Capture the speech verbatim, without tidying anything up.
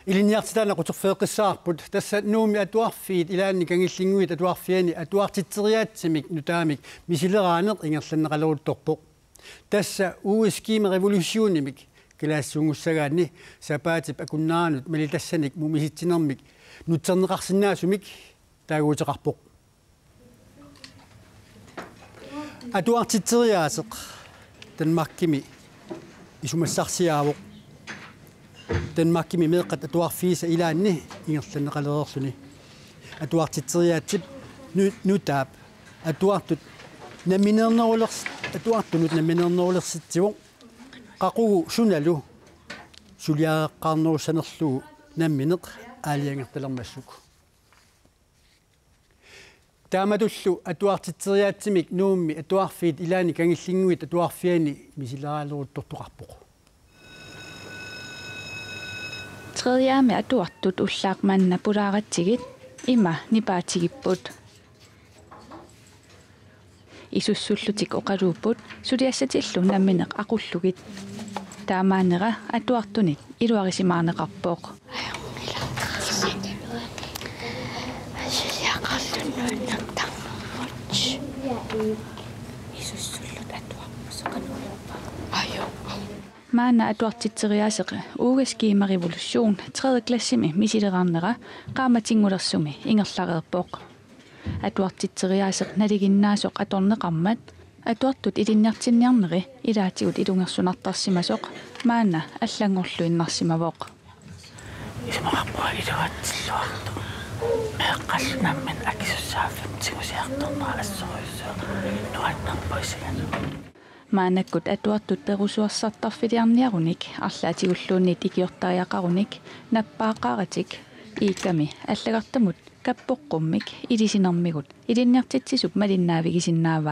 Ilinniartitaaneq quterfeeqqissaarput, tassa Nuummi atuarfiit ilaanni Kangillinnguit Atuarfiani atuartitseriaatsimik nutaamik misileraaneq ingerlanneqaleruttorpoq. Tassa uugeskemarevolutionimik kalaallisuunngussagaanni sapaatip akunneranut malitassanik mumisitsinermik nutserneqarsinnaasumik taaguuteqarpoq. Atuartitseriaaseq Danmarkimi isumassarsiaavoq. Danmarkimi meeqqat atuarfiisa ilaanni ingerlanneqalereerluni. Atuartitseriaatsip nu-, nutaap atuartut nammineernerulers-, atuartunut nammineernerulersitsivoq. Qaqugu sunalu suliareqqaarnerussanerlugu nammineq aalajangertalermassuk. Taamatullu atuartitseriaatsimik Nuummi atuarfiit ilaanni Kangillinnguit Atuarfiani misileraleruttortoqarpoq. Tredjeami atuartut ullaaq manna pulaaratsigit ima nipaatigipput. Isussullutik oqaluupput suliassatillu nammineq aqullugit. Taamaannera atuartunit iluarisimaarneqarpoq. Maanna atuartitseriaaseq uugeskemarevolution tredje klassimi misilerarnera qaammatinngulersumi ingerlareerpoq. Atuartitseriaaseq nalinginnaasoq atorneqarmat atuartut ilinniartinniarneri ilaatigut ilungersunartarsimasoq maanna allanngorluinnarsimavoq. Isumaqarpunga iluatsilluartoq. Meeqqallu nammineq akisussaaffimmi tigusiartornera assorujussuaq nuannerpoq isigalugu. Maannakkut atuartut perusuersartarfiliarniarunik arlaatigulluunniit ikiortariaqarunik nappaaqqaaratik Iikkami allagartamut Kappoqqummik ilisinermigut ilinniartitsisup malinnaavigisinnaavaa